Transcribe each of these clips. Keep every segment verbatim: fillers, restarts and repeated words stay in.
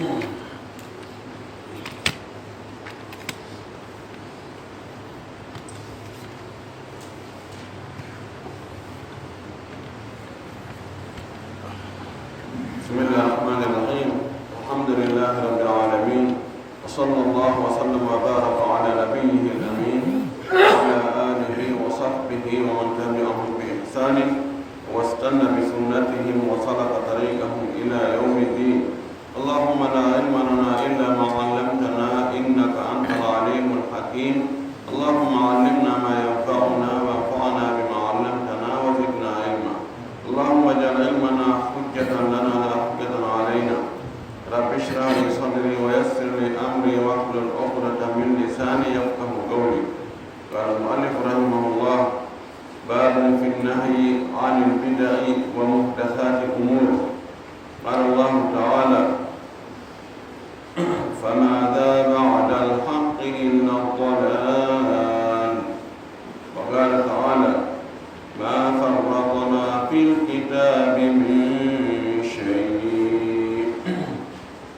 بسم الله الرحمن الرحيم. الحمد لله رب العالمين. وصلى الله وسلم وبارك على نبيه الأمين وعلى آله وصحبه ومن تبعهم بإحسان واستن بسنتهم وسلك طريقهم إلى يوم الدين. اللهم لا علم لنا إلا ما علمتنا إنك أنت العليم الحكيم. اللهم علمنا ما ينفعنا وانفعنا بما علمتنا وزدنا علما. اللهم اجعل علمنا حجة لنا لا حجة علينا. رب اشرح لي صدري ويسر لي أمري واحلل عقدة من لساني يفقه قولي. قال المؤلف رحمه الله: باب في النهي عن البدع ومحدثات الأمور. قال الله تعالى: فماذا بعد الحق إلا الضلال. وقال تعالى: ما فرطنا في الكتاب من شيء.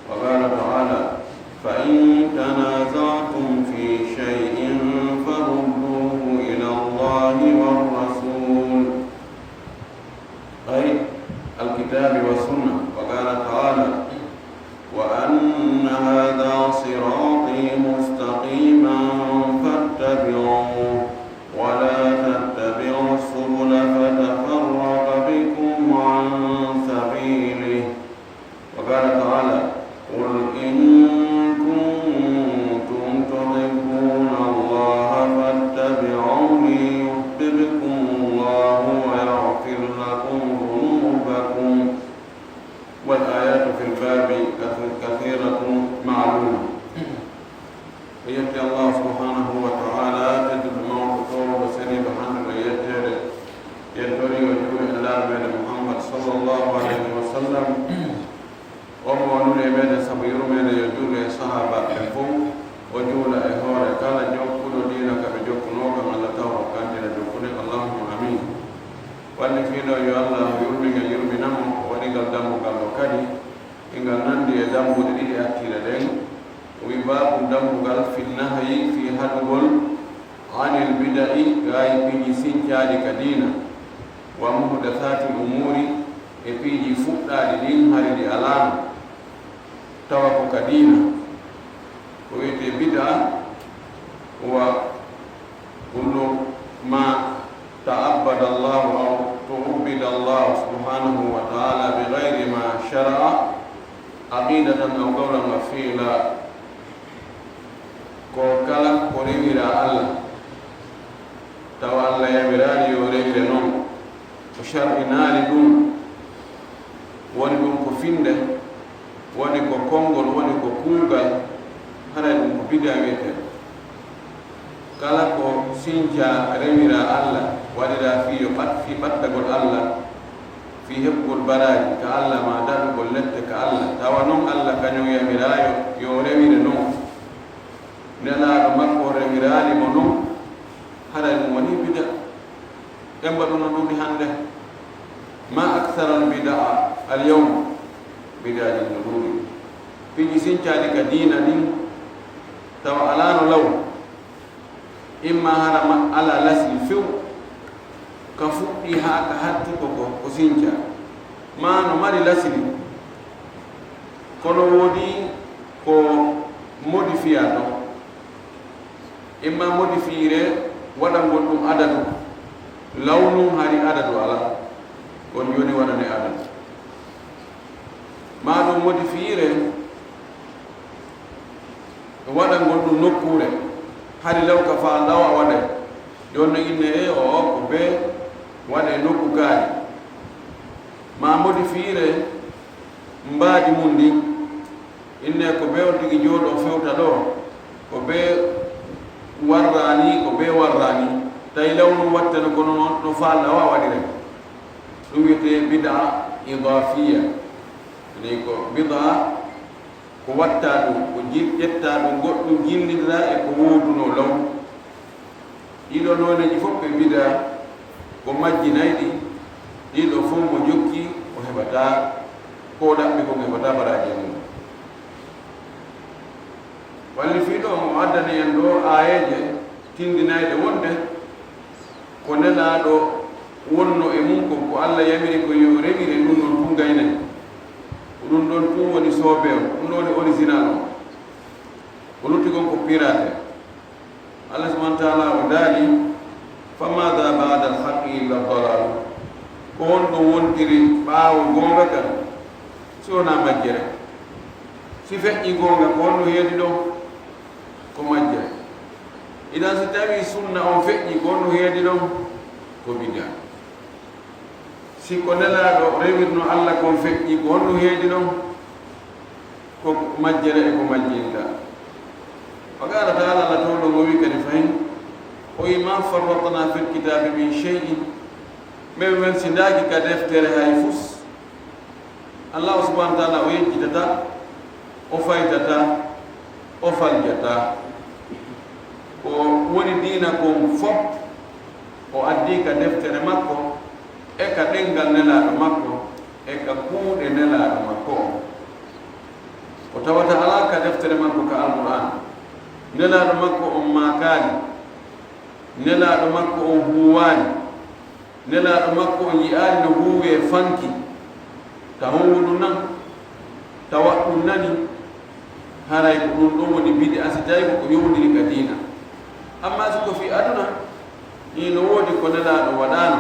وقال تعالى: فإن تنازعتم في شيء فردوه إلى الله والرسول، أي الكتاب والسنة. وقال تعالى: وأن هذا صراطي مستقيما فاتبعوه ولا تتبعوا السبل فتفرق بكم عن سبيله. وقال تعالى: قل إن كنتم تحبون الله فاتبعوني يحببكم الله ويغفر لكم ذنوبكم. والآيات في الباب كث-، كثيرة معلومة. E yetti Allah subhanahu wa ta'ala, tedduɗo mawɗo, towruɗo, seniiɗo, handuɗo e yetteede. Yettori o juuli e Nulaaɗo meɗen Muhammad sallallahu alayhi wa sallam. O mo wonuri e meɗen sabu yurmeende, yo juulu e sahaabaaɓe ɓen fow. O juula e hoore kala jokkuɗo diina ka ɓe jokkunoo kan, Allah taw o kantina jokkude. Allahumma amin. Wallifiiɗo yo Allah yurmingal yurmina mo, o waɗi ngal dambugal ɗo kadi, e ngal nandi e dambuɗe ɗiɗi artiiɗe ɗen. O wi: baabun, dambugal, fi nahyi, fii haɗugol, anil bida'i, gaayi piiji sincaaɗi ka diina, wa muhdathatil umuuri, e piiji fuɗɗaaɗi ɗin, hari ɗi alaano, tawa ko ka diina. Ko wiyetee bid'a, wa كل ما تعبد الله أو تعبد الله سبحانه وتعالى بغير ما شرع عقيدة أو قولا وفعلا. Ko kala ko rewiraa Allah, tawa Allah yamiraali yo rewire non, o shar'inaali ɗum, woni ɗum ko finnde, woni ko konngol, woni ko kuugal, haray ɗum ko bidaa wiyetee. Kala ko sincaa, rewiraa Allah, waɗiraa fii yo ɓat-, fii ɓattagol Allah, fii heɓugol baraaji ka Allah, maa daɗugol lette ka Allah, tawa non Allah kañum yamiraa yo, yo rewire non. Nelaaɗo makko rewiraali mo non, haray ɗum wonii bidaa. En mbaɗuno ɗuuɗi hannde. Ma aktharal bidaa al yawm. Bidaaji no ɗuuɗi. Piiji sincaaɗi ka diina ɗin, tawa alaano law. Imma hara ma alaa lasli few, ka fuɗɗii haa ka hatti ko, ko, ko sincaa. Maa no mari lasli, kono woodi ko modifiyaa ton. Imma modifiire waɗangol ɗum adadu, law nun hari adadu alaa, on jooni waɗane adadu. Maa ɗum modifiire waɗangol ɗum nokkuure, hari law ka faa law a waɗay, jooni no inne e o, o ko bee waɗe nokku kaari. Maa modifiire mbaadi mun ndin, inne ko bee on tigi jooɗoo fewta ɗoo, ko bee warraa nii, ko bee warraa nii. Tawi law nun watteno kono no, no faa law a waɗire. Ɗum wiyetee bid'a idaafiya. Ni ko bid'a ko wattaa ɗum, ko jil-, ƴettaa ɗum, goɗɗum jillindiraa e ko woodunoo law. Ɗiɗo nooneeji fof ɓe bidaa, ko majjinayɗi, ɗiɗo fof mo jokki o heɓataa, ko o ɗaɓɓi kon heɓataa baraaji e mum. Walli fii ɗo o addani en ɗo aayeeje tindinayɗe wonde ko Nelaaɗo wonno e mum kon, ko Alla yamiri ko yo rewire, ɗum ɗon tun gaynay. Ko ɗum ɗon tun woni soobee on, ɗum ɗon woni original on. Ko lutti kon ko pirate. Allah subhanahu wa ta'ala o daali, "Fa maada ba'da al-haqqi illa dalal." Ko honɗum wontiri ɓaawo goonga kan, si wonaa majjere? Si feƴƴi goonga, ko honɗum heedi ɗon? Ko majjere. Idan si tawi sunna on feƴƴi, ko honɗum heedi ɗon? Ko bid'a. Si ko Nelaaɗo rewirno Allah kon feƴƴi, ko honɗum heedi ɗon? Ko majjere e ko majjinta. Wa qala ta'ala, Allah towɗo ngo wi kadi fahin, o wi, "Ma farratna fil kitabi min shay'in." Men welsindaaki ka deftere hay fus. Allah subhanahu wa ta'ala o yejjitata, o faytata, o faljata. Ko woni diina kon fof, o addi ka deftere makko, e ka ɗemngal Nelaaɗo makko, e ka kuuɗe Nelaaɗo makko on. Ko tawata alaa ka deftere makko ka Alqur'aan. Nelaaɗo makko on maakaali. Nelaaɗo makko on huuwaali. Nelaaɗo makko on yi'aali no huuwee fanki. Ta hongu ɗum nan? Ta waɗ ɗum nani? Haray ko ɗum ɗon woni bid'a, si tawi ko ko yowndiri ka diina. Amma si ko fii aduna, nii no woodi ko Nelaaɗo waɗaano,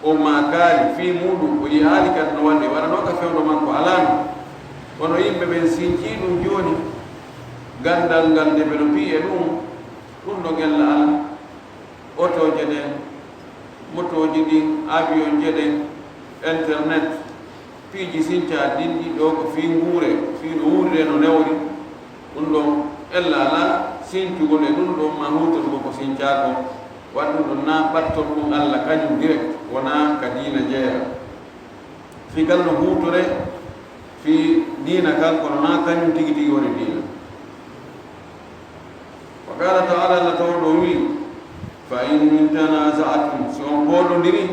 o maakaali fii muuɗum, o yi'aali kadi no waɗee, waɗanoo ka fewndo makko alaano. Kono yimɓe ɓen sincii ɗum jooni, ganndal ngal développii e ɗum, ɗum ɗo gella alaa. Otooje ɗen, motooji ɗin, avion je ɗen, internet, piiji sincaa ɗin ɗi ɗo ko fii nguure, fii no wuurire no newori. Ɗum ɗon ella alaa sincugol e ɗum ɗon maa huutorgol ko sincaa kon. Waɗi ɗum ɗon naa ɓattol ɗum Alla kañum direct, wonaa ka diina jeyaa. Fii kala no huutore fii diina kan, kono naa kañum tigi tigi woni diina. Wa qala ta'ala, Allah towɗo wi, "Fa in tanaza'tum," si on pooɗondiri,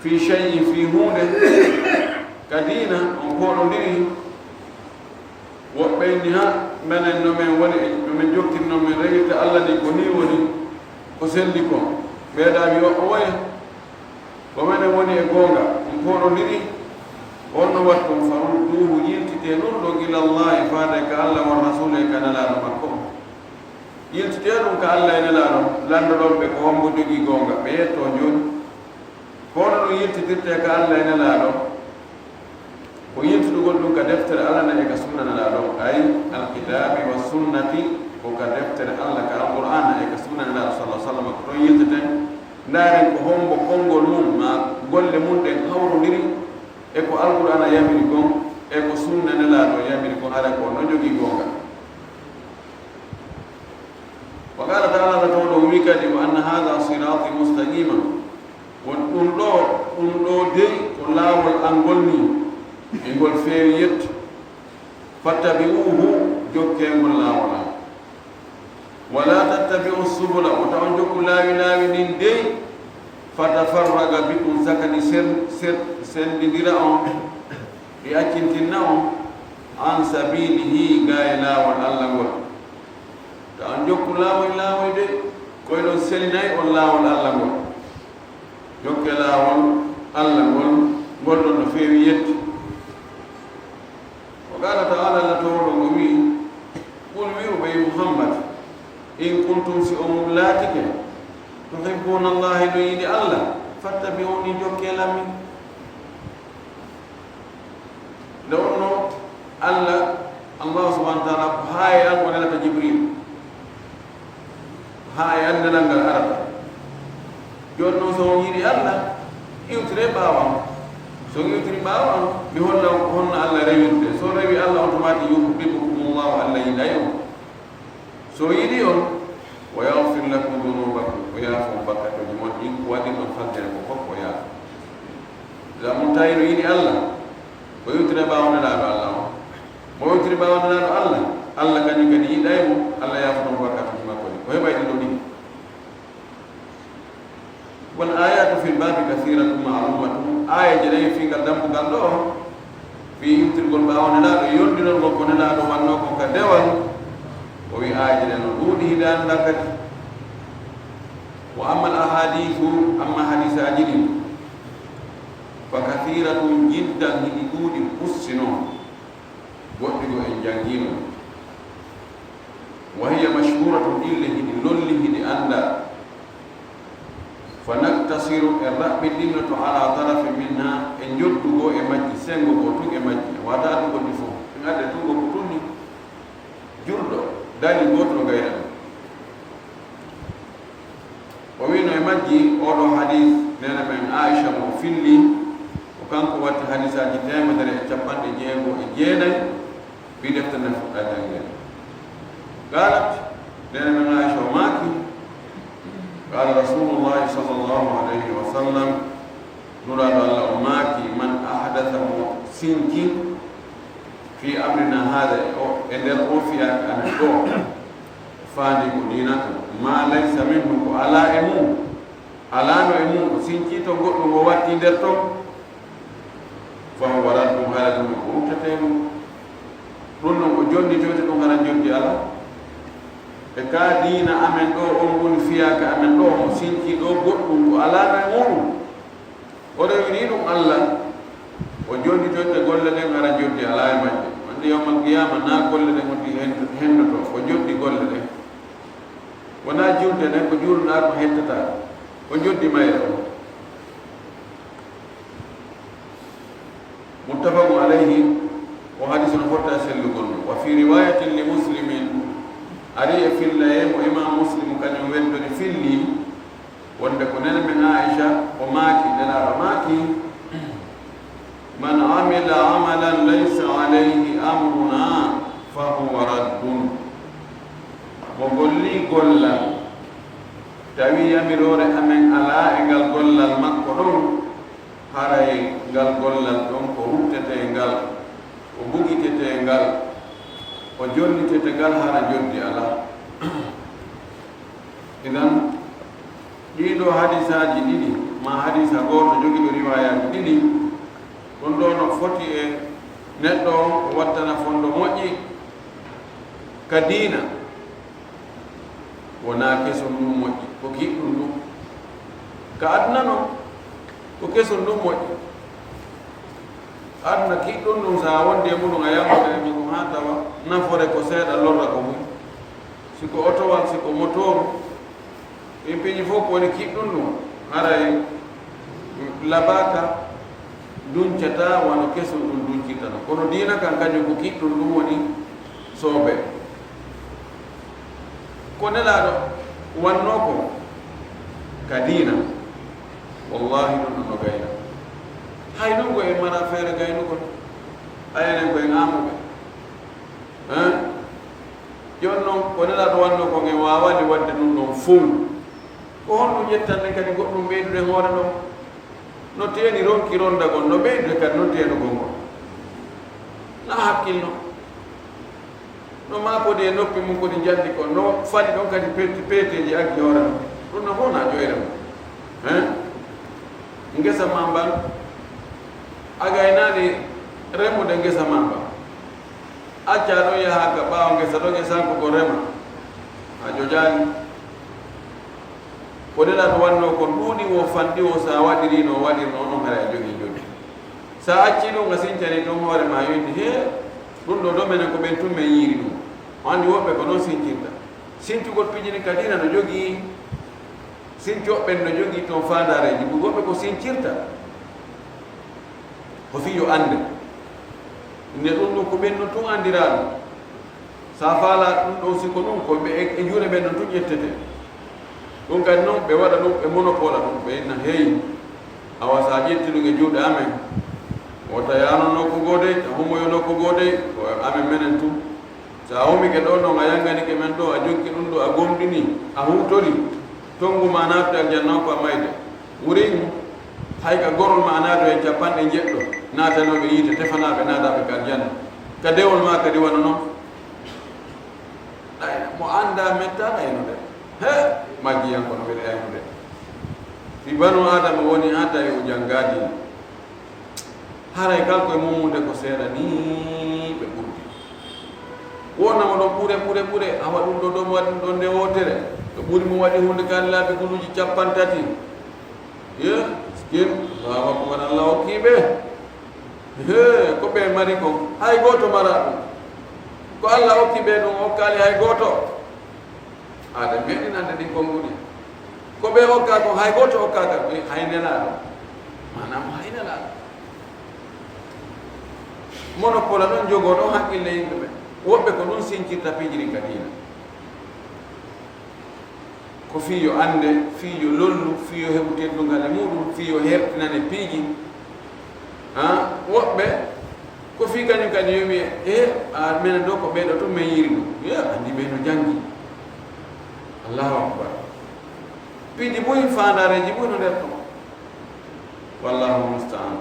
"fi shay'in," fii huunde, ka diina, on pooɗondiri, woɓɓe inni, "Ha, menen no men woni e, no men jokkiri, no men rewirta Alla ni, ko nii woni, ko selli kon." Ɓeeɗa wi, "O, o woye?" Ko menen woni e goonga, on pooɗondiri, on no wattu, "farudduhu," yiltitee ɗum ɗon, "ilallahi," faade ka Alla, "wa rasuuli," e ka Nelaaɗo makko on. Yiltitee ɗum ka Alla e Nelaaɗo, lanndoɗon ɓe ko hombo jogii goonga, ɓe yettoo jooni. Ko honno ɗum yiltitirtee ka Alla e Nelaaɗo? Ko yiltitugol ɗum ka deftere Alla nden e ka sunna Nelaaɗo, ay alkitaabi wa sunnati, ko ka deftere Alla ka Alqur'aana e ka sunna Nelaaɗo sallallahu alaihi wasallam ko ɗon yilteten. Ndaaren ko hombo konngol mum maa golle mum ɗen hawrondiri e ko Alqur'aana yamiri kon e ko sunna Nelaaɗo yamiri kon, hara ko no jogii goonga. Wa qala ta'ala, Allah towɗo wi kadi, "Wa anna hadha sirati mustaqiman." Won ɗum ɗo, ɗum ɗo dey ko laawol an ngol ni, e ngol feewi yetto. "Fattabi'uhu," jokkee ngol laawol an. "Wa la tattabi'u subula," wota on jokku laawi laawi ɗin dey. "Fatafarraqa bikum," sakani sen, sen, sendindira on, ɗi accintinna on, "an sabilihi," gaa e laawol Alla ngol. Ta on jokku laawoy laawoy de, ko e ɗon selinay on laawol Alla ngol. Jokke laawol Alla ngol, ngol ɗon no feewi yetto. Wa qala ta'ala, Allah towɗo ngo wi, "Qul," wi'u ɓe, Muhammad, "in kuntum," si on laatike, "tuhibbuna Allaha," no yiɗi Alla, "fattabi'uni," jokke lammi. Nde wonno Alla, Allah subhanahu wa ta'ala, ko haa e an o nelata Jibril. Ko haa e an nelal ngal arata. Jooni noon, so on yiɗi Alla, iwtire ɓaawo am. So on iwtiri ɓaawo am, mi holla on ko honno Alla rewirte. So on rewi Alla, on tumaati yuhbibkumullahu, Alla yiɗay on. So yiɗi on, "wa yaghfir lakum dhunubakum," o yaafo on bakkatuuji mon ɗin, ko waɗi on fajjere ko fof o yaafo. Idan mo tawi no yiɗi Alla, o iwtira ɓaawo Nelaaɗo Alla on. Mo iwtiri ɓaawo Nelaaɗo Alla, Alla kañum kadi yiɗay mo, Alla yaafo on bakkatuuji makko ɗin. Ko heɓay ɗin ɗo ɗiɗi. Wal ayatu fil babi kathiratun ma'lumatun. Aayeeje ɗen e fii ngal dambugal ɗo, fii iwtirgol ɓaawo Nelaaɗo, yondinol ngol ko Nelaaɗo wannoo kon ka dewal, O wi aaji ɗe no ɗuuɗi, hiɗa annda kadi. Wa ammal ahadiisu, amma hadiisaaji ɗin, fa kathiiratun jiddan, hiɗi ɗuuɗi, ussi non. Goɗɗi goo en janngiino. Wa hiya mashhuuratun, ɗin le hiɗi lolli, hiɗi anndaa. Fa naktasiru, en raɓɓiɗinnoto, ala tarafin minha, e njoddu goo e majji, senngo goo tun e majji, wata ɗum goɗɗi fof. En adde tun ko tun ni. Julɗo dali gooto no gayna ɗum. O wiino e majji, oo ɗoo hadiis, neene men Aisha mo filli, ko kanko watti hadiisaaji teemedere e capanɗe jeego e jeenayi, fii deftere nde fuɗɗaa janngeede. Qaalat, neene men Aisha o maaki, qaala Rasuulullaahi sallallaahu alayhi wa sallam, Nulaaɗo Alla o maaki, man ahdasa, mo sinci, fii amrinaa haada, e o, e nder oo fiyaake amen ɗoo, faandi ko diina kan, maa laysa minhu, ko alaa e mum, alaano e mum, o sinci to goɗɗum o watti nder ton, fa huwa raddun, haala ɗum ko rutteteeɗum. Ɗum non o jonnitoyta ɗum hara joddi alaa. E ka diina amen ɗoo, on woni fiyaake amen ɗoo, mo sinci ɗoo goɗɗum ko alaano e muɗum. O rewini ɗum Alla, o jonnitoyta golle ɗen hara joddi alaa e majje. Wonde yawmal qiyaama, na golle ɗen wonti hen-, hendoto, o joddi golle ɗen. Wonaa juulde nden, ko juulɗaa ko hettataa, ko joddi mayre on. Muttafaqun alayhi, o hadiis no fotta sellugol no. Wa fii riwaayatin li Muslimin, ari e fillaye mo Imaam Muslim kañum weddori filli, wonde ko neene men Aisha, o maaki, Nelaaɗo maaki, man amila amalan laysa alayhi amruna fa huwa raddun. Mo golli gollal, tawi yamiroore amen alaa e ngal gollal makko ɗon, haray ngal gollal ɗon ko ruttetee ngal, ko bugitetee ngal, ko jonnitete ngal hara joddi alaa. Idan, ɗii ɗoo hadiisaaji ɗiɗi, maa hadiisa gooto jogiiɗo riwaayaaji ɗiɗi, ɗum ɗoo no foti e neɗɗo on o wattana fondo moƴƴi ka diina. Wonaa kesun ɗum moƴƴi, ko kiɗɗun ɗum. Ka aduna non, ko kesun ɗum moƴƴi. Aduna kiɗɗun ɗum, so a wondi e muɗum, a yammoto e muɗum, haa tawa nafoore ko seeɗa, lorra ko buy. Si ko otowal, si ko motooru, ɗin piiji fof ko woni kiɗɗun ɗum, haray labaaka, duncataa wano kesun ɗum duncirta non. Kono diina kan kañum ko kiɗɗun ɗum woni soobee. Ko Nelaaɗo wannoo ko ka diina, wallaahi ɗum ɗum no gayna. Hay ɗum ko en mara feere gaynugol, hay enen ko en aamuɓe. Hein? Jooni non, ko Nelaaɗo wannoo kon, en waawaali waɗde ɗum ɗon fow. Ko honɗum ƴettanɗen kadi goɗɗum ɓeydude hoore ɗon? No teeni ronki rondagol, no ɓeydude kadi non teenugol ngol. Na hakkilno. No maakodi e noppi mum kodi njanndi kon, no fali ɗon kadi peeti-, peeteeji aggi hoore mum. Ɗum no fof na ƴoyre mum. Hein? Ngesa ma mban, a gaynaali remude ngesa ma mban. Acca ɗon yaha ka ɓaawo ngesa ɗon e sanko ko rema. A jojaani. Ko Nelaaɗo wannoo kon ɗuuɗi wo fanɗi wo, so a waɗirii no waɗirnoo non, hara a jogii joddi. So a accii ɗum, a sincanii ɗum hoore ma, yonti, hee, ɗum ɗoo ɗo menen ko ɓen tun men yiiri ɗum. O anndi woɓɓe ko non sincirta. Sincugol piiji ɗin ka diina no jogii, sincoɓe ɓen no jogii toon faandaareeji, ɗum woɓɓe ko sincirta. Ko fii yo annde. Nde ɗum ɗum ko ɓen no tun anndiraa ɗum. So a faalaa ɗum ɗon, si ko ɗum, ko ɓe e, e juuɗe ɓen ɗon tun ƴettete. Ɗum kadi non, ɓe waɗa ɗum, ɓe monopola ɗum, ɓe inna, "Hey, awa so a ƴetti ɗum e juuɗe amen, wota yaano nokku goo dey, a hummoyo nokku goo dey, ko amen menen tun. So a humike ɗoo non, a yannganike men ɗoo, a jokki ɗum ɗoo, a gomɗini, a huutori, tonngu ma naatude aljanna on ko a mayde." Wurin, hay ka gorol ma a naatu e capanɗe njeɗɗo naatanooɓe yiite, tefanaaɓe naataaɓe ka aljanna. Ka dewol ma kadi wano non. Ɗay, mo anndaa mettaa ɗaynude. He, majjiyanko no weli aynude. Si banu Aadama woni haa tawi o janngaaki, haray kanko e mummunde ko seeɗa nii ɓe ɓurdi. Wonnamo ɗon ɓure, ɓure, ɓure. Awa ɗum ɗo, ɗo mo waɗi ɗum ɗon nde wootere. Ɗo ɓuri mo waɗi huunde kan laabi guluuji capanɗe tati. Ye, miskin. Allahu akbar, Allah hokki ɓe. He, ko ɓe mari kon, hay gooto mara ɗum. Ko Allah hokki ɓe ɗum, hokkaali hay gooto. Aɗa meeɗi nande ɗin konguɗi. Ko ɓe hokka kon, hay gooto hokkaaka ɓe, hay nelaaɗo. Maanaam, hay nelaaɗo. Monopole ɗon jogoo ɗon hakkille yimɓe ɓe. Woɓɓe ko ɗum sincirta piiji ɗin ka diina. Ko fii yo annde, fii yo lollu, fii yo heɓu teddungal e muɗum, fii yo hertinane piiji. Ha? Woɓɓe, ko fii kañum kadi yo wiye, e, a, menen ɗo ko ɓeeɗo tun men yiiri ɗum. Yo, anndi ɓe no janngi. Allahu akbar. Piiji buy, faandaareeji buy no nder ton. Wallahu musta'an.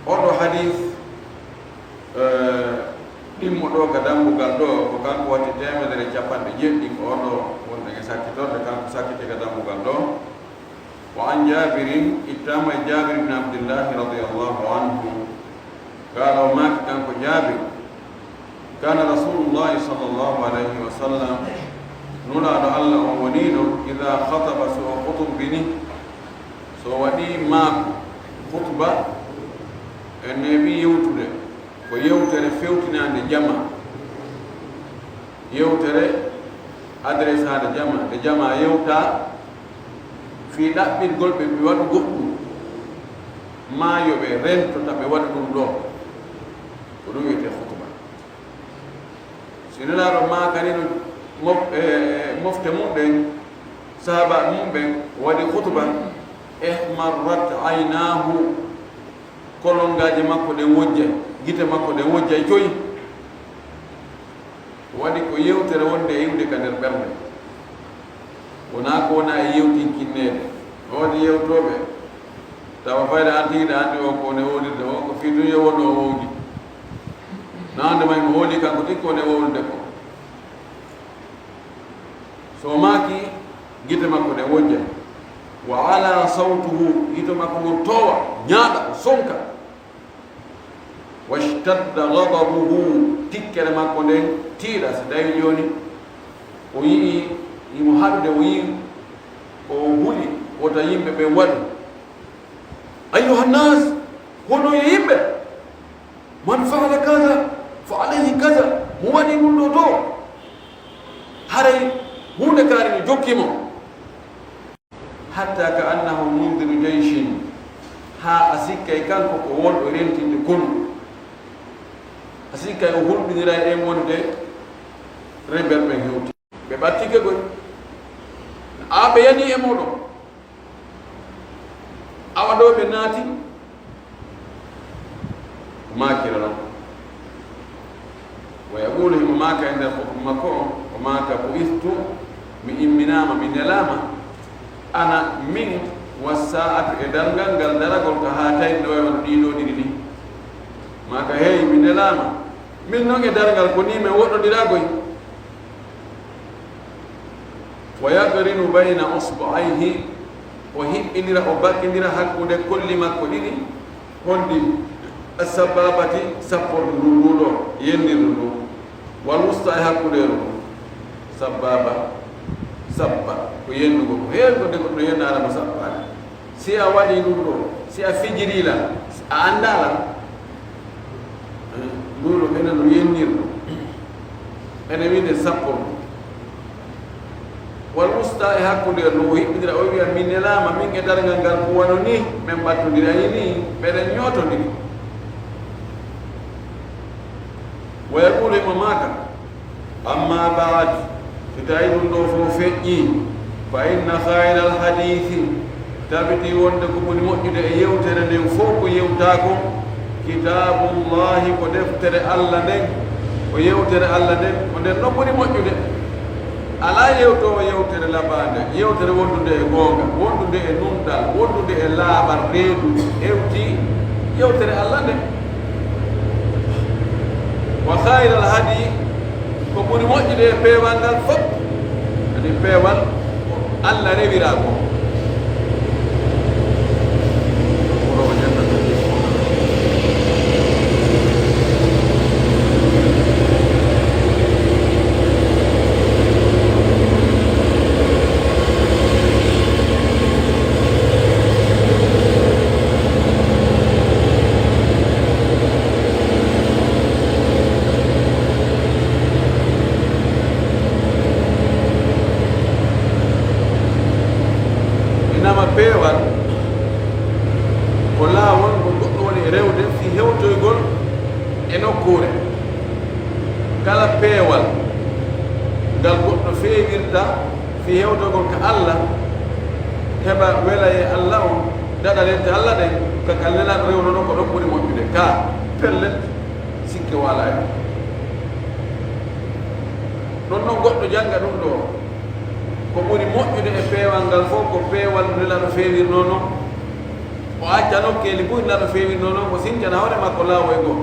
Oɗo hadis, eh, ɗimmo ɗo ka dambugal ɗo, ko kanko watti teemedere e capanɗe jeeɗiɗi, ko oɗo wonɗen e sakkitorde, kanko sakkiti ka dambugal ɗo. Wa an Jabirin, ittama e Jabir ibn Abdillahi radiyallahu anhu, qala, o maaki kanko Jabir, كان رسول الله صلى الله عليه وسلم، Nulaaɗo Allah on woniino, إذا خطب, so o khutubini, so o waɗi maaku, khutba, en neeɓi yewtude, ko yewtere fewtinaande jamaa, yewtere adresaande jamaa, nde jamaa yewta fii ɗaɓɓirgol ɓe, ɓe waɗu goɗɗum, maa yo ɓe rento ta ɓe waɗa ɗum ɗoo, ko ɗum wiyetee khutba. Si Nulaaɗo maakanino mof-, e, e, mofte mum ɗen, sahaabaaɓe mum ɓen, o waɗi khutba, ihmarrat aynaahu, kolongaaje makko ɗen wojjay, gite makko ɗen wojjay coy. Waɗi ko yewtere wonde e iwde ka nder ɓernde. Wonaa ko wona e yewtinkinneede. Woodi yewtooɓe, tawa fayda an tigi ɗa anndi o ko ne wowlirde o, ko fii tun yo won o wowli. Na hande may mo hooli kanko tigi ko ne wowlude ko. So o maaki, gite makko ɗe wojja. Wa ala sawtuhu, gite makko ngon toowa, ñaaɗa, o sonka. Washtadda ghadabuhu, tikkere makko nden tiiɗa. Si tawi jooni o yi'i himo haɗude, o yi'i o huli wota yimɓe ɓen waɗu. Ayyuhan nas, hono yo yimɓe, man fa'ala kaza fa alayhi kaza, mo waɗi ɗum ɗo to, haray huunde kaari no jokki mo. Hatta ka annahu mundiru jayshin, haa a sikkay kanko ko wonɗo rentinde konu. A sikkay o hulɓiniray en wonde rebel ɓen hewti. Ɓe ɓattike koy. Aa ɓe yani e mooɗon. Awa ɗo ɓe naati, o maakira ɗon. Wa yaqulu, himo maaka e nder hukum makko on, o maaka, bu'istu, mi imminaama, mi nelaama, ana, min, wassaa'atu, e darngal ngal daragol, ka haatayni ɗo e wano ɗii ɗoo ɗiɗi ni. Maaka, hey, mi nelaama, min non e darngal ko ni men woɗɗondiraagoy. Wa yaqrinu bayna usbu'ayhi, o hiɓɓindira, o bakkindira hakkunde kolli makko ɗiɗi, honɗi? As-sabbabati, sappordu ndu, ndu ɗo, yennirdu ndu, wal wusta, e hakkundeeru ndu. Sabbaba, sabba, ko yennugol, ko heewi ko de goɗɗo yennaama sabbaade. Si a waɗii ɗum ɗoo, si a fijirii lan, a anndaa lan, ɗum ɗoo ene no yennirɗo, ene wiyde sappo. Wal wusta, e hakkunde ɗum, o hiɓɓindira, o wiya, min nelaama, min e darngal ngal ko wano nii, men ɓattondiri, ayi nii, meɗen ñootondiri. Wa yaqulu, himo maaka, Amma ba'd, si tawi ɗum ɗoo fof feƴƴii, fa inna khayral hadiisi, tabiti wonde ko ɓuri moƴƴude e yewtere nden fof ko yewtaa kon, kitaabullaahi, ko deftere Alla nden, ko yewtere Alla nden, ko nden non ɓuri moƴƴude. Alaa yewtoowo yewtere labaande, yewtere wondunde e goonga, wondunde e nunɗal, wondunde e laaɓal reedu, hewtii yewtere Alla nden. Wa khayral hadi, ko ɓuri moƴƴude e peewal ngal fof, kadi peewal ko Alla rewiraa ko. Kono o jannata. Inama peewal ko laawol ngol goɗɗo woni e rewde fii hewtoygol e nokkuure. Kala peewal ngal goɗɗo feewirta fii hewtoygol ka Alla, heɓa welayee Alla on, daɗa lette Alla ɗen, ka kal Nelaaɗo rewnono, ko ɗon ɓuri moƴƴude. Ka pellet, sikke walaa e ɗum. Ɗon non goɗɗo jannga ɗum ɗoo, ko ɓuri moƴƴude e peewal ngal fof ko peewal no Nelaaɗo feewirnoo non. O acca nokkeeli buy Nelaaɗo feewirnoo non, o sincana hoore makko laawol ngol.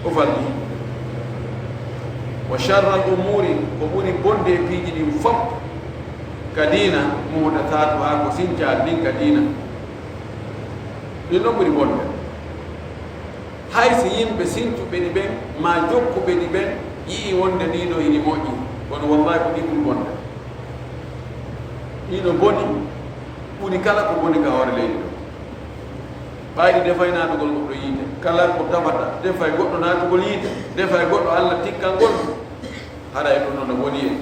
O falli. Wa sharral umuuri, ko ɓuri bonde e piiji ɗin fof ka diina, muhdasaatuhaa, ko sincaa ɗin ka diina. Ɗin ɗon ɓuri bonde. Hay si yimɓe sincuɓe ɗi ɓen, maa jokkuɓe ɗi ɓen, yi'ii wonde ɗii ɗoo hini moƴƴi, kono wallaahi ko ɗi ɓuri bonde. Ɗii no boni, ɓuri kala ko boni ka hoore leydi ɗoo. Ɓayri defay naatugol goɗɗo yiite, kala ko tafata, defay goɗɗo naatugol yiite, defay goɗɗo Alla tikkangol, haray ɗum no boni en.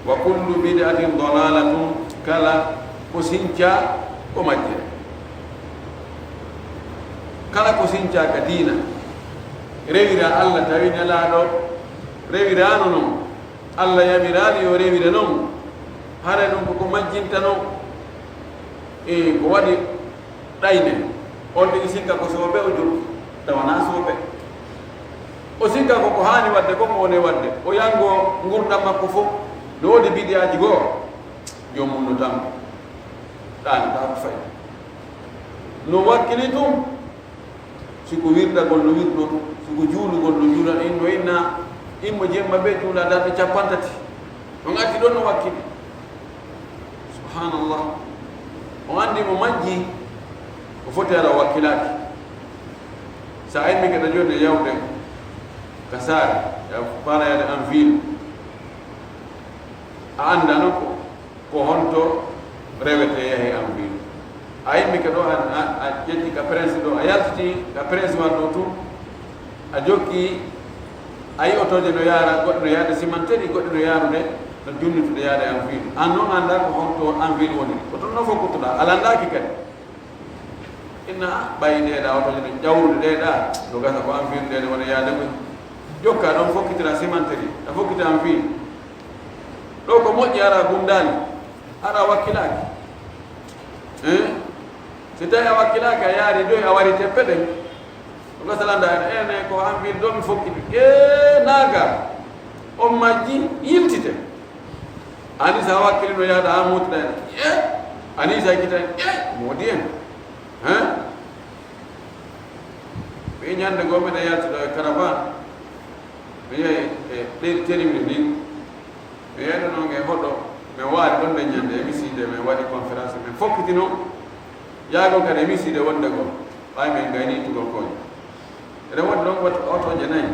Wa kullu bid'atin dalalatun, kala ko sincaa ko majjere. Kala ko sincaa ka diina, rewira Alla tawi Nelaaɗo rewiraano non, Alla yamiraali yo rewire non, haray ɗum ko ko majjinta non. E ko waɗi ɗayne, on tigi sikka ko soobe o jokki, tawa naa soobe. O sikka ko ko haani waɗde, ko mo woni waɗde. O yanngoo ngurndan makko fof, no woodi bidiyaaji goo, joom mum no tampi. Ɗaani taa ko fayi. No wakkili tun, si ko wirdagol no wirdo, si ko juulugol no juula, inno inna, immo jemma be juula darɗe cappanɗe tati. On acci ɗon no wakkili. Subhanallah. On anndi mo majji, o foti ara o wakkilaaki. Sa immike ɗo jooni e yawde ka saare, ya fara yaade en ville. A anndano ko, ko honto rewete yahi en ville. A immike ɗo, a, a, a ƴetti ka prince ɗo, a yaltiti ka prince wal ɗo tun, a jokki, a yi otooje no yaara, goɗɗe no yaade cimenterie, goɗɗe no yaarude, no junnitude yaade en ville. An non anndaa ko honto en ville woni. Ko tun no fokkutoɗaa, a lanndaaki kadi. Inna, ɓayi ɗee ɗaa otooje no ƴawrude ɗee ɗaa, no gasa ko en ville ɗee ne wona yaade mum. Jokka ɗon fokkitira cimenterie, a fokkita en ville. Ɗo ko moƴƴi ara gumdaani, ara wakkilaaki. Eh? Si tawi a wakkilaaki, a yaari doy, a wari teppe ɗen. Ko gasa lannda en, ene ko en ville ɗo mi fokkiti. Eh, naaga, on majji, yiltite. Ani sa wakkili no yaada ha mutna en. Eh? Ani sa kita en. Eh? Moodi en. Hein? Ɓe ñande goo meɗen yaltuɗo e caravane. Mi yehi e ɗe terimri ndin. Mi yehi ɗo noon e hoɗo. Mi waali ɗon nde ñande e misiide, min waɗi conférence, min fokkiti noon. Yaagol kadi e misiide wonde goo, ɓay min gayni tugol koñ. Eɗen wondi ɗon wata otooje nayi.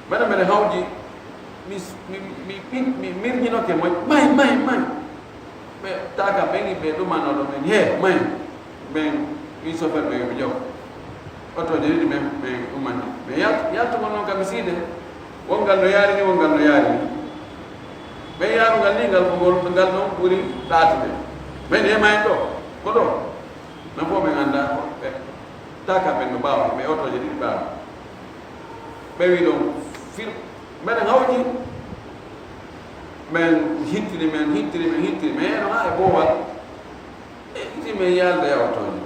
Mbeɗa mbeɗa hawji, mi, mi, mi, mi, mi mirñinoke moy, may, may, may. Ɓe, taaka ɓen, ɓe ɗumanoo ɗo men, he, may. Ɓen, min chauffeur ɓe, yo ɓe jaw. Otooje ɗiɗi men, men ɗumani. Men yalt-, yaltugol noon ka misiide, wongal no yaari ni, wongal no yaari ni. Ɓen yaarungal ni, ngal ko ngol, ngal ɗon ɓuri ɗaatude. Men e may ɗo, ko ɗo. Men fof men anndaa ko ɓe, taaka ɓen no ɓaawa, ɓe otooje ɗiɗi ɓaawa. Ɓe wi ɗon fir, mbeɗen hawji, men hittiri, men hittiri, men hittiri, men yeeno haa e boowal. E iti men yalda e otooje.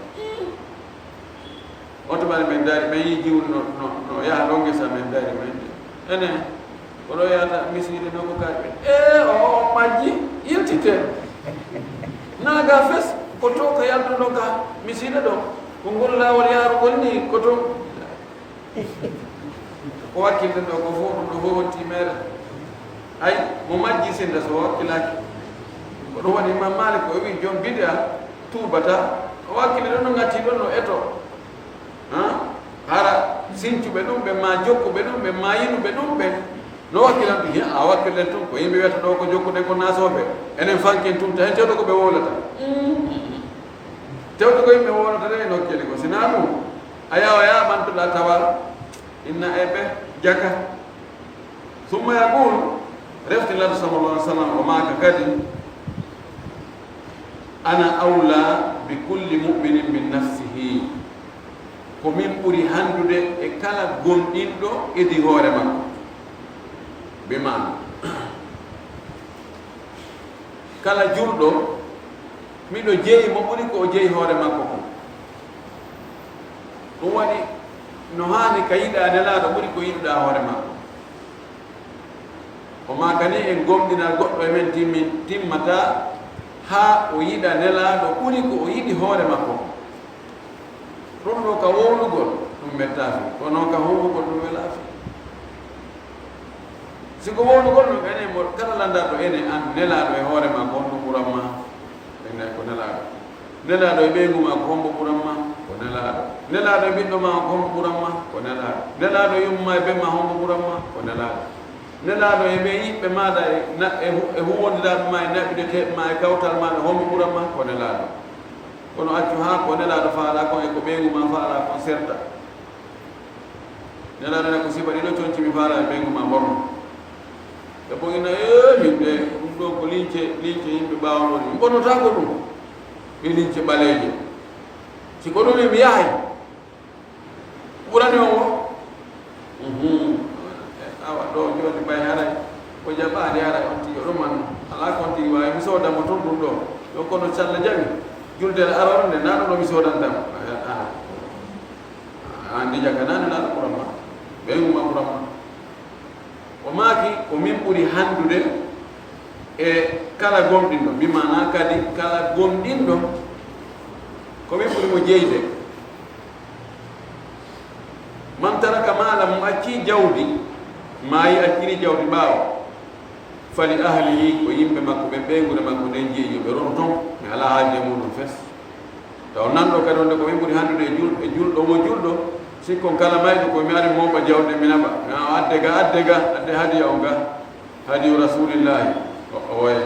Oto mari men dari, men yi jiwri no, no, no yaha ɗon ngesa men dari, men ene, ko ɗo yahata misiide no ko kaari ɓe. E o, o majji, yiltite. Naaga fes, ko to ko yaltuɗo ka misiide ɗo. Ko ngol laawol yaarugol ni, ko to. Ko wakkilde ɗo, ko fof ɗum ɗo fof wonti meere. Ay, mo majji sinda so wakkilaaki. Ko ɗum waɗi Imam Malik o wi joom bid'a tuubata. O wakkili ɗon no ngati ɗon no eto. Ha? Hara sincuɓe ɗum ɓe, ma jokkuɓe ɗum ɓe, ma yinuɓe ɗum ɓe. No wakkilan ɗum, a wakkilden tun, ko yimɓe wiyata ɗo ko jokkuɗen ko nasooɓe. Enen fanken tun, ta en tewto ko ɓe wowlata. Mm. Tewtugo yimɓe wonata de e nokkeeli go. Sinaa ɗum, a yaha, o yaha ɓantuɗa tawa inna e ɓe jaka. Summa yaqul, refti Nulaaɗo sallallahu alaihi wasallam, o maaka kadi, "Ana awla bi kulli mu'minin min nafsihi." Ko min ɓuri handude e kala gomɗinɗo edi hoore makko. Bi maana, kala julɗo, miɗo jeyi mo ɓuri ko o jeyi hoore makko kon. Ɗum waɗi no haani ka yiɗa Nelaaɗo ɓuri ko yiɗuɗa hoore makko. O maaka ni, en gomɗinal goɗɗo e men timmi-, timmata haa o yiɗa Nelaaɗo ɓuri ko o yiɗi hoore makko kon. Ɗum ɗo ka wowlugol, ɗum mettaaki, kono ka huuwugol, ɗum welaaki. Si ko wowlugol ɗum, enen mo, kala lanndaaɗo enen, an Nelaaɗo e hoore ma, ko honɗum ɓuran ma? Enen ko Nelaaɗo. Nelaaɗo e ɓeyngu ma, ko hombo ɓuran ma? Ko Nelaaɗo. Nelaaɗo e ɓiɗɗo ma, ko hombo ɓuran ma? Ko Nelaaɗo. Nelaaɗo e yumma e ben ma, hombo ɓuran ma? Ko Nelaaɗo. Nelaaɗo e ɓe yiɓɓe maaɗa e na-, e hu-, e huwwondiraaɓe ma e naɓideteeɓe ma e kawtal maaɗa, hombo ɓuran ma? Ko Nelaaɗo. Kono accu haa ko Nelaaɗo faalaa kon e ko ɓeyngu ma faalaa kon serta. Nelaaɗo ne ko sifa ɗiɗo conci mi faalaa e ɓeyngu ma ɓorno. Debbo ina, "Ee, min de, ɗum ɗo ko lince, lince yimɓe ɓaawo ɗon. Mi ɓornotaako ɗum. Mi lince ɓaleeje. Si ko ɗum mi yahay." Ɓurani on o? Mhm. Awa, ɗo jooni ɓay haray ko jaɓaali, haray on tigi oɗo manno. Alaa ko on tigi waawi, mi sooda mo toon ɗum ɗo. Ɗo kono Calla jaɓi. Julde aroore nde, naa ɗo mi soodanta mo. A, a. A anndi jaga naa Nelaaɗo ɓuran ma. Ɓeyngu ma ɓuran ma. O maaki, ko min ɓuri handude e kala gomɗinɗo. Bi maana kadi kala gomɗinɗo, ko min ɓuri mo jeyde. Man taraka maalan, mo acci jawdi, maayi acciri jawdi ɓaawo, fali ahlihi, ko yimɓe makko ɓen, ɓeynguure makko nden jeyi, yo ɓe ronu ton, mi alaa haaje e muɗum fes. Taw nanɗo kadi wonde ko min ɓuri handude e jul-, e julɗo wo julɗo, sikkon kala mayɗo ko mi ari mooɓa jawdi mi naɓa, mi a adde ga, adde ga, adde hadiya on ga. Hadiyu Rasulillahi, o, o waye.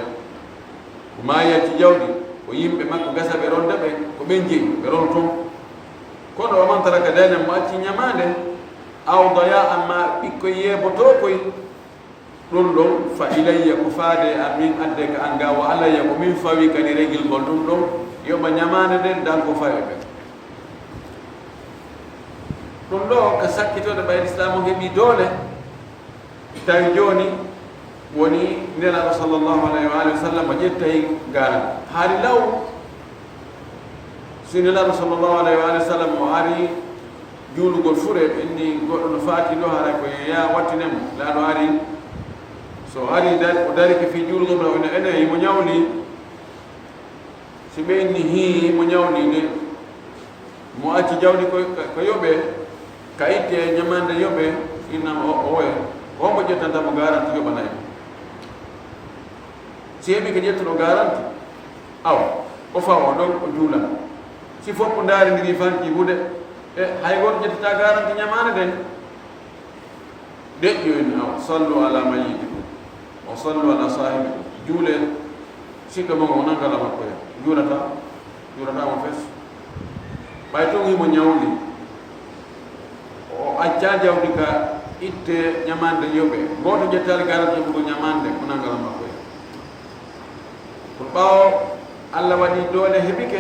Ko maayi acci jawdi, ko yimɓe makko gasa ɓe ronda ɓe, ko ɓen jeyi, ɓe rono ton. Kono wa man taraka daynan, mo acci ñamaande, aw daya'an, ma ɓikkoy yeebotookoy, ɗum ɗon fa ilayya, ko faade e an, min adde ka an ga, wa alayya, ko min fawi kadi regilgol ɗum ɗon, yoɓa ñamaande nden, dan ko fawi ɓe. Ɗum ɗo ka sakkitode ɓay Islaamu heɓi doole, tawi jooni woni Nelaaɗo sallallahu alayhi wa alihi wa sallam ƴettay garan. Hari law, si Nelaaɗo sallallahu alayhi wa alihi wa sallam o ari juulugol fure, ɓe inni goɗɗo no faati ɗo, haray ko ya wattinen mo. Laaɗo ari, so ari dari, o darike fii juulugol, ɓe ene, ene, himo ñawli. Si ɓe inni hii mo ñawli de, mo acci jawdi ko, ko yoɓe, ka itte ñamande yoɓe, innama o, o woye. Ko hombo ƴettanta mo garanti yoɓanay mo? Si heɓi ko ƴettuɗo garanti, awa, o fawa ɗon, o juulan. Si foppu ndaarindiri fanki hude, e hay gooto ƴettata garanti ñamande den. Deƴƴo en, awa, sallu ala mayyitikum, wa sallu ala sahibikum. Juule siɗɗo mon o nangala makko en. Juulata, juulata mo fes. Ɓay tun himo ñawli. O acca jawdi ka itte ñamande yoɓe. Gooto ƴettaali garanti yoɓugo ñamande, o nangala makko en. Kono ɓaawo Allah waɗi doole heɓike,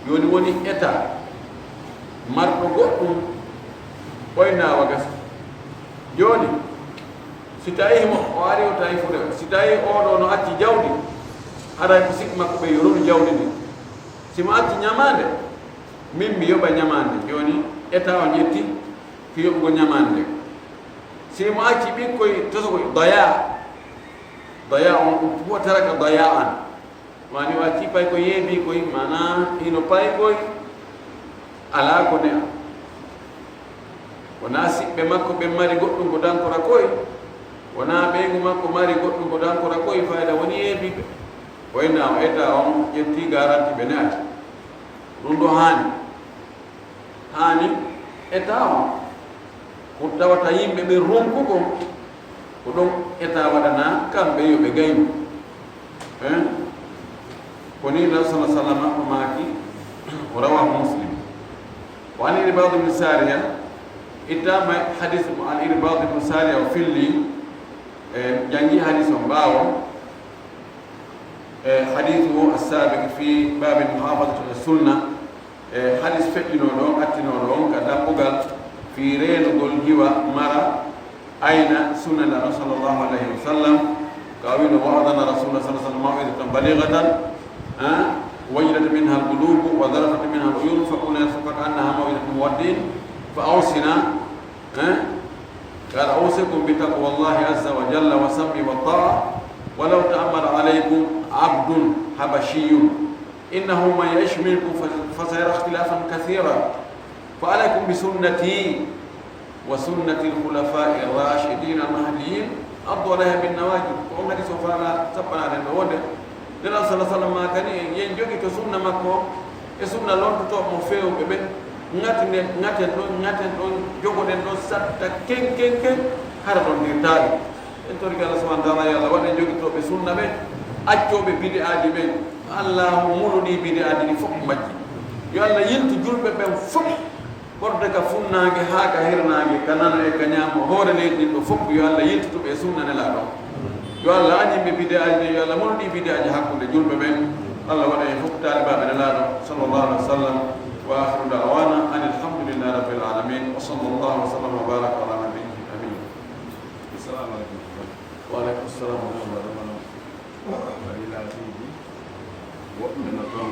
jooni woni état marɗo goɗɗum ɓoyna wa gasa. Jooni, si tawi mo o ari o tawi fuɗe, si tawi oɗo no acci jawdi, haray ko siɗɗo makko ɓe yo ronu jawdi ndi. Si mo acci ñamaande, min mi yoɓa ñamaande. Jooni, état o ƴetti ko yoɓugo ñamaande. Si mo acci ɓikkoy tosokoy, daya, daya on ɗum fof taraka daya an. Wani o acci pay ko yeebi koy, mana hino pay koy, alaa ko ne'a. Wonaa siɓɓe makko ɓen mari goɗɗum ko dankora koy, wonaa ɓeyngu makko mari goɗɗum ko dankora koy, fayda woni yeebi ɓe. Koy na o état on ƴetti garanti ɓe ne'ati. Ɗum ɗo haani. Haani état on. Ko tawata yimɓe ɓe ronku kon, ko ɗon état waɗana kamɓe yo ɓe gaynu. Hein? Ko ni Rasul sallallahu alaihi wasallam o maaki, Irbad ibn Sariya, ittama hadis mo Al Irbad ibn Sariya o filli, e janngi hadis on ɓaawo, e hadis o as-sabiq fi babi muhafazati ala sunna, e hadis feƴƴinooɗo on, attinooɗo on ka daɓɓugal fii reenugol giwa mara ayna sunna Nulaaɗo sallallahu alayhi wa sallam, ka o wiino, "Wa'adana Rasulullah sallallahu alayhi wa sallam maw'izatan balighatan, ha, wajilat minha al-qulubu wa dharafat minha al-uyun, fa qulna ka annaha maw'izatu muwaddi'in, fa awsina, ha?" Qala, "Awsikum bi taqwallahi azza wa jalla wa sam'i wa ta'a, wa law ta'ammara alaykum abdun habashiyyun, innahu man ya'ish minkum fa, fa sayara ikhtilafan kathira, fa alaykum bi sunnati wa sunnati al-khulafa'i ar-rashidin al-mahdiyyin, addu alayha bin nawajid." Ko on hadis o faala sappanaade ɗo wonde Nulaaɗo sallallahu alayhi wa sallam maakani en, yen jogito sunna makko e sunna lontotooɓe mo feewuɓe ɓen, ŋaten, ŋaten ɗon, ŋaten ɗon, jogoɗen ɗon satta ken, ken, ken, hara ɗon dirtaali. En torike Allah subhanahu wa ta'ala, yo Allah waɗ en jogitooɓe sunna ɓen, accooɓe bid'aaji ɓen. Allahu muluɗi bid'aaji ɗi fof majji. Yo Allah yiltu julɓe ɓen fof, ɓorde ka funnaange haa ka hirnaange, ka nano e ka ñaamo, hoore leydi ndin ɗo fof, yo Allah yiltitu ɓe e sunna Nelaaɗo. Yo Allah añin ɓe bid'aaji ɗin, yo Allah muluɗi bid'aaji hakkunde julɓe ɓen. Allah waɗa en fof taalibaaɓe Nelaaɗo sallallahu alayhi wa sallam. Wa akhiru da'wana anil hamdulillahi rabbil alamin. Wa sallallahu wa sallam wa baraka ala nabiyyina. Amin. Assalamu alaikum. Wa alaikum assalam wa rahmatullah. Ka wilaasiiji woɓɓe no toon,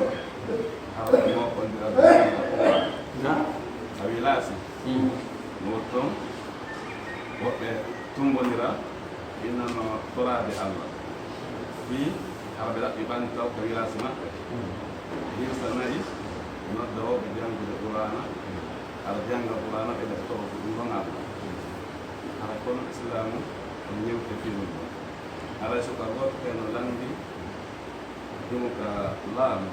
hara ɓe mooɓondira ɓe jannga Qur'aana. Na? Ka wilaasi, mm, no woodi toon woɓɓe tummbondira, ina no toraade Allah. Fii hara ɓe ɗaɓɓi ɓantal ka wilaasi maɓɓe. Mm. Hirsa nayi, nodda rewɓe janngude Qur'aana, hara jannga Qur'aana, ɓe ɗaɓɓi toro ko ɗum ɗon Allah. Hara kono Islaamu no ñewte fii ɗum ɗon. Haray suka gorko no lanndi ɗum ka laamu,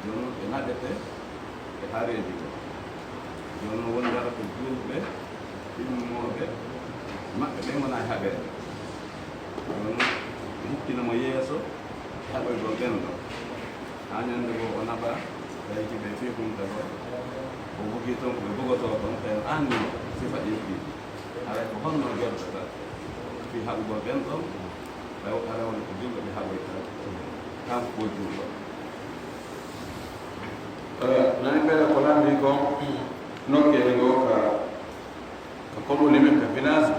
jooni ɓe naɓete e hareeji ko. Jooni woni hara ko juulɓe immooɓe maɓɓe ɓe ngonaa e haɓeede. Jooni ɓe hikkina mo yeeso haɓoygol ɓen ɗo. Haa ñannde goo o naɓa, tawi ki ɓe fii Kunta ɗo, o bugii toon ko ɓe bugotoo ɗon, tawi no aanni mo sifa ɗin fii. Haray ko honno joddata fii haɓugol ɓen ɗon? Tawi haray woni ko julɓe ɓe haɓoyta, kanko ko julɗo. Eh, nani ɓeɗa ko lanndi ko nokkeeli goo ka, ka koɗoli men, ka village,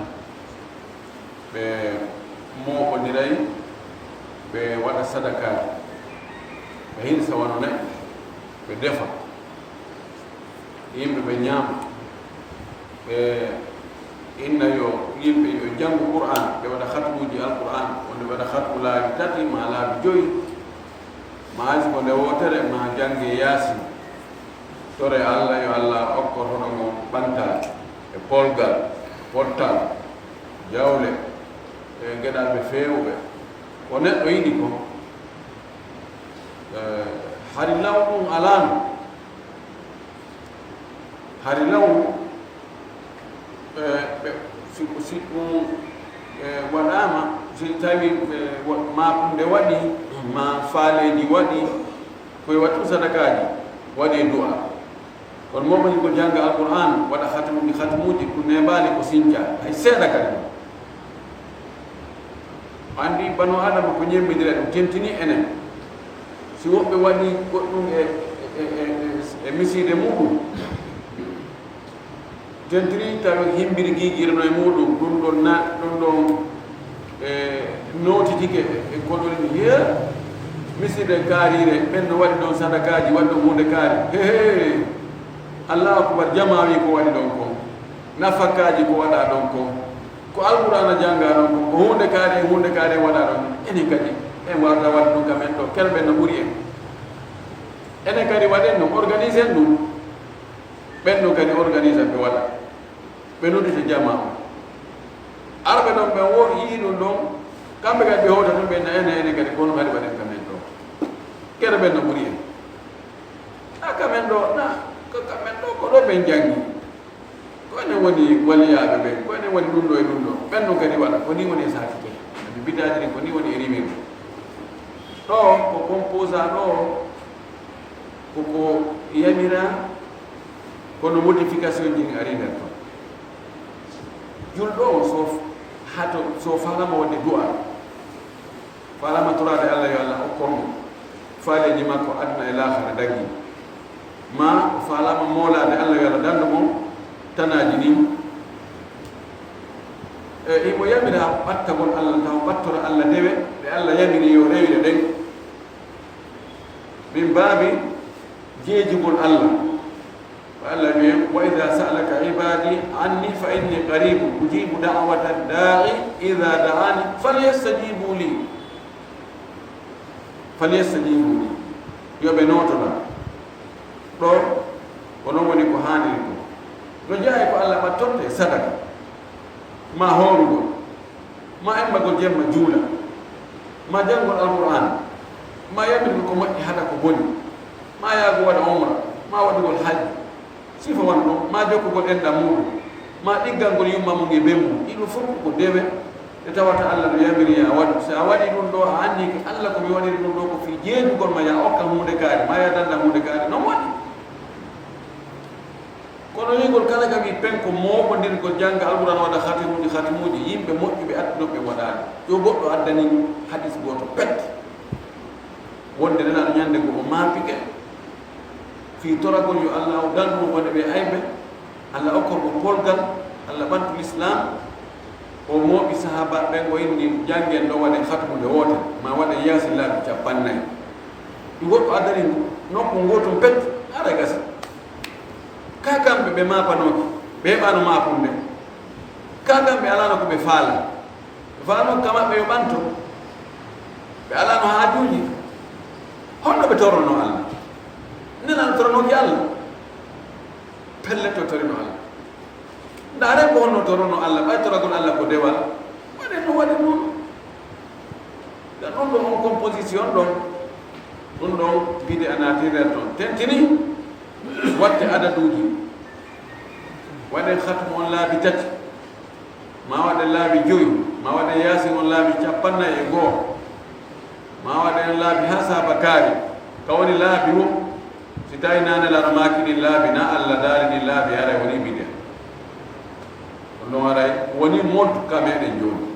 ɓe mooɓondiray, ɓe waɗa sadaka, ɓe hirsa wano neɗɗo, ɓe defa. Yimɓe ɓe ñaama, ɓe inna yo yimɓe yo janngu Qur'aan, ɓe waɗa hatmuuji Alqur'aan, wonde ɓe waɗa hatmu laabi tati maa laabi joyi, maa hay si ko nde wootere, maa jannge Yaasin. Tore Allah, yo Allah okko hono mon ɓantal e polgal, pottal, jawle, e geɗalɓe feewuɓe. Ko neɗɗo yiɗi ko, eh, hari law ɗum alaano. Hari law, eh, ɓe, si, si ɗum, eh, waɗaama, si tawi, eh, wa-, ma ɗum nde waɗi, ma faaleeji waɗi, koye wattu sadakaaji, waɗi e du'a. Kono mo woni ko jannga Alqur'aan, waɗa hatmuuji, hatmuuji, ɗum neeɓaali ko sinca, hay seeɗa kadi. Anndi banu Aadama ko ñemmindira, ɗum tentinii enen. Si woɓɓe waɗi goɗɗum e, e, e, e, e misiide muɗum, tentinii tawi himbiri giigirno e muɗum, ɗum ɗon na-, ɗum ɗon, e, nootitike e koɗol ni, he, misiide kaariire, ɓen no waɗi ɗon sadakaaji, waɗi ɗon huunde kaari. He, he, Allahu akbar, jamaa wi ko waɗi ɗon kon, nafakaaji ko waɗa ɗon kon. Ko Alqur'aana janngaa ɗon, ko, ko huunde kaari, huunde kaari waɗaa ɗon. Enen kadi, en waawata waɗde ɗum ka men ɗo, kere ɓen no ɓuri en. Enen kadi waɗen ɗum, organisen ɗum. Ɓen ɗum kadi organisen ɓe waɗa. Ɓe noddita jamaa. Arɓe ɗon ɓen wo yii ɗum ɗon, kamɓe kadi ɓe howta ɗum ɓe na enen, enen kadi kono kadi waɗen ka men ɗo. Kere ɓen no ɓuri en. A ka men ɗo, na, ka, ka men ɗo, ko ɗo ɓen janngi. Ko enen woni waliyaaɓe ɓen, ko enen woni ɗum ɗo e ɗum ɗo. Ɓen ɗum kadi waɗa, ko ni woni e saakite. Sabi bidaaji ɗin, ko ni woni e rimirde. Ɗo, ko composa ɗo, ko ko yamira, Kono modification ji ɗin ari nder ton. Julɗo on so hato, so faalama waɗde du'a, faalama toraade Allah yo Allah okko mo faaleeji makko aduna e laakhara dagi, ma o faalama moolaade Allah yo Allah dandu mo tanaaji ɗin. E imo yamira ɓattagol Allah, taw ɓattora Allah dewe ɗe Allah yamiri yo rewire ɗen. Min baabi jeejugol Allah. Ko Allah wi'i, "Wa idha sa'alaka ibadi anni fa inni qaribun ujibu da'wata da'i idha da'ani falyastajibu li." Falyastajibu li. Yo ɓe nootoɗa. Ɗo, ko non woni ko haaniri ko. No jeyaa e ko Allah ɓattorte sadaka. Ma hoorugol. Ma emmagol jemma juula. Ma janngol Alqur'aana. Ma yamirgol ko moƴƴi hada ko boni. Ma yahugol waɗa umra. Ma waɗugol hajji. Sifa wano ɗon. Ma jokkugol enɗam muuɗum. Ma ɗiggangol yumma mum e ben mum. Ɗii ɗoo fof ko dewe ɗe tawata Allah no yamiri yo a waɗu. Si a waɗii ɗum ɗoo, a anndii ko Allah ko mi waɗiri ɗum ɗoo ko fii jeejugol ma, yo a okka huunde kaari, ma yo a dannda huunde kaari. No moƴƴi. Kono wi'ugol kala kam mi pen ko mooɓondirgol jannga Alqur'aana, waɗa khatimuuji, khatimuuji, yimɓe moƴƴuɓe addunoɓe waɗaani. Yo goɗɗo addani hadis gooto pet. Wonde Nelaaɗo ñande goo o maapike fii toragol yo Allah o dandu mo wonde ɓe ayɓe, Allah okka mo polgal, Allah ɓantu Lislaam, o mooɓi sahaabaaɓe ɓen, o inni, "Janngen ɗoo, waɗen khatmu nde wootere, ma waɗen Yaasin laabi cappanɗe nayi." Ɗum goɗɗo addani nokku ngootum pet, haray gasi. Ka kamɓe ɓe maapanooki, ɓe heɓaano maapunde. Ka kamɓe alaano ko ɓe faala. Ɓe faalaano ka maɓɓe yo ɓanto. Ɓe alaano haajuuji. Honno ɓe torronoo Allah? Nelaaɗo torronooki Allah. Pellet o torino Allah. Ndaaren ko honno torronoo Allah, ɓay toragol Allah ko dewal. Waɗen no waɗen non. Da ɗum ɗo on composition ɗon. Ɗum ɗon bid'a naati nder ton. Tentini waɗde adaduuji. Waɗen khatmu on laabi tati. Ma waɗen laabi joyi. Ma waɗen Yaasin on laabi cappanɗe nayi e goo. Ma waɗen laabi haa saabakaari. Ka woni laabi wo. Si tawi na Nelaaɗo maaki ɗin laabi, na Allah daali ɗin laabi, haray woni bid'a. Ɗum ɗon haray woni montu ka meɗen jooni.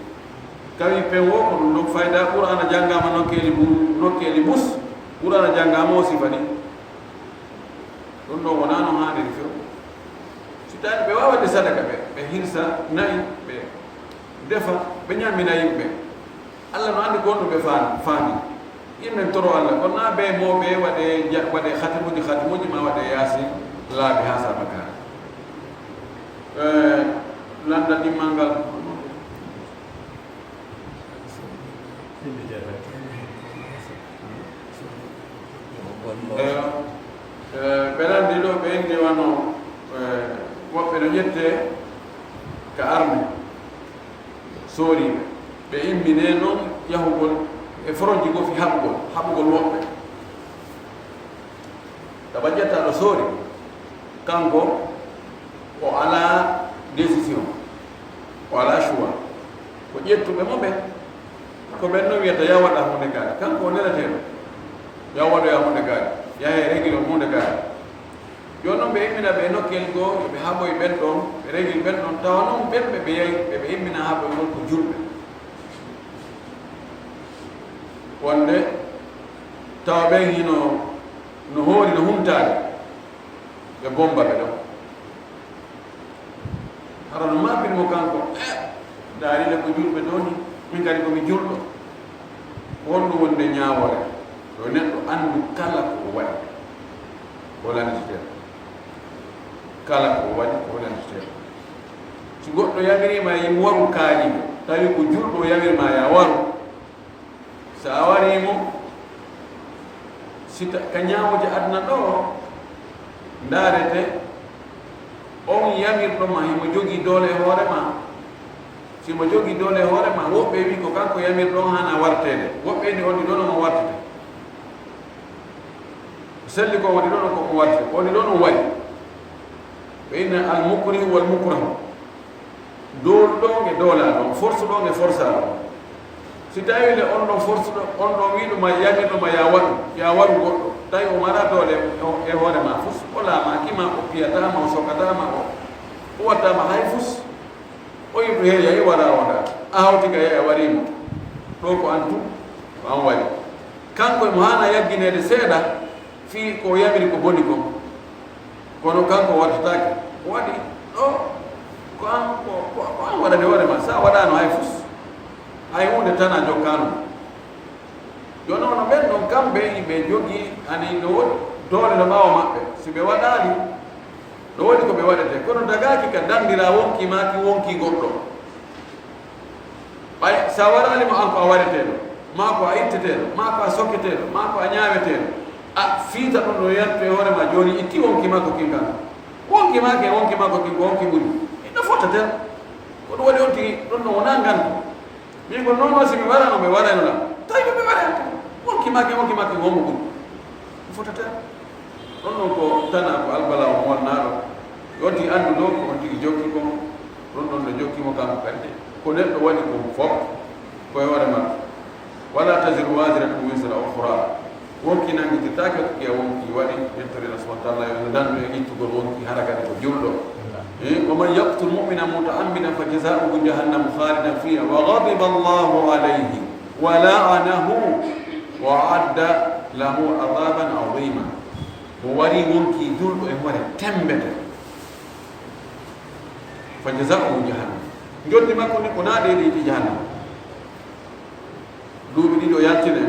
Tawi pen wo ko ɗum ɗon fayda Qur'aana janngaama nokkeeli bu-, nokkeeli bus. Qur'aana janngaama o sifa ni. Ɗum ɗon wonaa no haaniri few. Si tawi ɓe waawa waɗde sadaka, ɓe, ɓe hirsa na'i, ɓe defa, ɓe ñaamina yimɓe. Allah no anndi ko honɗum ɓe faami, faami. Yimɓe toro Allah, kono na ɓe mo ɓe waɗe ja-, waɗe khatimuuji, khatimuuji ma waɗe Yaasin laabi haa saabakaari. Eh, lannda ɗimmal ngal. Eh, eh, ɓe lanndi ɗo, ɓe inni wano, eh, woɓɓe no ƴette ka arme sooriiɓe. Ɓe immine non yahugol e foronji goo fii haɓugol, haɓugol woɓɓe. Tawa ƴetta ɗo soori, kanko o alaa décision, o alaa choix. Ko ƴettuɓe mo ɓen, ko ɓen non wiyata ya waɗa huunde kaari. Kanko o nelateeɗo, ya waɗoya huunde kaari, yahe régler huunde kaari. Jooni non ɓe immina ɓe e nokkel goo, yo ɓe haɓoy ɓen ɗon, ɓe régler ɓen ɗon. Tawa non ɓen ɓe ɓe yahi, ɓe ɓe immina haɓoygol ko julɓe. Wonde tawa ɓen hino, no hoori no humtaade, ɓe bomba ɓe ɗon. Hara no maapiri mo kanko, eh, ndaari le ko julɓe ɗoo ni, min kadi ko mi julɗo. Honɗum woni nde ñaawoore? Yo neɗɗo anndu kala ko o waɗi, o lannditetee. Kala ko o waɗi, o lannditetee. Si goɗɗo yamiriima, yimo waru kaari, tawi ko julɗo o yamiriima ya waru, so a warii mo, si ta-, ka ñaawooje aduna ɗoo, ndaarete, on yamirɗo ma, himo jogii doole e hoore ma. Si mo jogii doole e hoore ma, woɓɓe wi ko kanko yamirɗo on haana warteede. Woɓɓe ni on ɗi ɗono mo wartete. Selli ko woni ɗono ko mo wartete. Ko woni ɗono wayi. Ɓe inna al mukrihu wal mukrahu. Dooluɗo on e doolaaɗo on, forsuɗo on e forsaaɗo on. Si tawi le on ɗon forsuɗo, on ɗon wiɗuma, yamirɗuma ya waɗu, ya waɗu goɗɗo, tawi o mara doole o, e hoore ma fus, o laamaaki ma, o piyataa ma, o sokataa ma, o uwataa ma hay fus, o yiɗu he yahi wara wara, a hawti ka yahi a warii mo, ɗo ko an tun, ko an waɗi. Kanko e mo haana yaggineede seeɗa, fii ko o yamiri ko boni kon. Kono kanko wattataake. O waɗi ɗo, ko an, ko, ko, ko an waɗani hoore ma. So a waɗaano hay fus, hay huunde tan a jokkaano. Jooni no ɓen ɗon kamɓe, ɓe jogii, ani no woodi doole no ɓaawo maɓɓe. Si ɓe waɗaali, no woodi ko ɓe waɗetee. Kono dagaaki ka danndira wonkii maa ki wonkii goɗɗo. Ɓay sa waraali mo an ko a wareteeɗo, maa ko a itteteeɗo, maa ko a sokketeeɗo, maa ko a ñaaweteeɗo, a fiita ɗum no yantu e hoore ma jooni, itti wonki makko kin kan. Wonki maa ke, wonki makko kin ko wonki ɓuri. Ɗum fotataa. Ko ɗum waɗi on tigi, ɗum no wonaa nganto. Min ko noon si mi waraano, ɓe warayno lam. Tawi ko ɓe waray an. Wonki maa ke, wonki maa ke, wonmo ɓuri. Ɗum fotataa. Ɗon ɗon ko tana ko albala o monnaaɗo. Yo on tigi anndu ɗo ko on tigi jokki kon. Ɗon ɗon no jokki mo kanko kadi de. Ko neɗɗo waɗi kon fof ko e hoore makko. Wala taziru waziratun wizra ukhra. Wonki nanngitirtaake ko kiya wonki waɗi. Yettoreeɗo subhanahu wa taala yo dandu e ittugol wonki hara kadi ko julɗo. Eh, wa man yaqtul mu'minan muta'ammidan fa jazaa'uhu jahannamu khalidan fiha wa ghadiba Allahu alayhi wa la'anahu wa a'adda lahu adhaban adhima. Mo wari wonki julɗo e hoore tembete. Fa jazaa'uhu jahannam. Njotti makko ni ko naade e yiite jahannam. Duuɓi ɗiɗi o yaltine.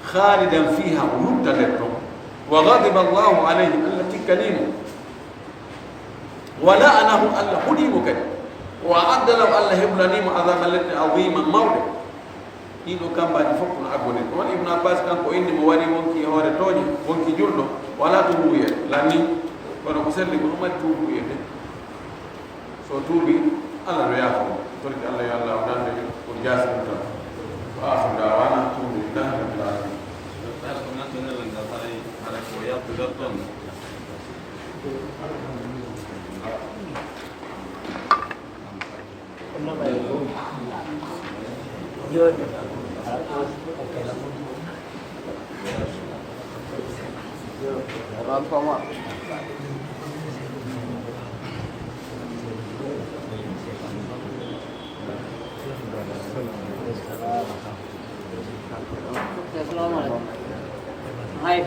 Khalidan fiha, o lutta nder ton. Wa ghadiba Allahu alayhi, Allah tikkanii mo. Wa la'anahu, Allah huɗii mo kadi. Wa a'adda lahu, Allah heblanii mo adhaban, lette, adhiman, mawɗe. Ɗii ɗoo kammbaaji fof ko no aggonee. Ko woni Ibnu Abbaas, kanko o inni mo wari wonki e hoore tooñe, wonki julɗo, walaa to huuye, lanni, kono ko selli ko ɗum mari tuubu huuye de. So tuubi, Allah no yaafo mo. Torki Allah yo Allah o dande ko jaasi ɗum tan. Wa akhiru da'wana alhamdulillahi rabbil alamin. Ɗaɗa ko nan ɗo Nelal ngal haray, haray ko yaltude ɗon. Assalamu alaikum. Hi.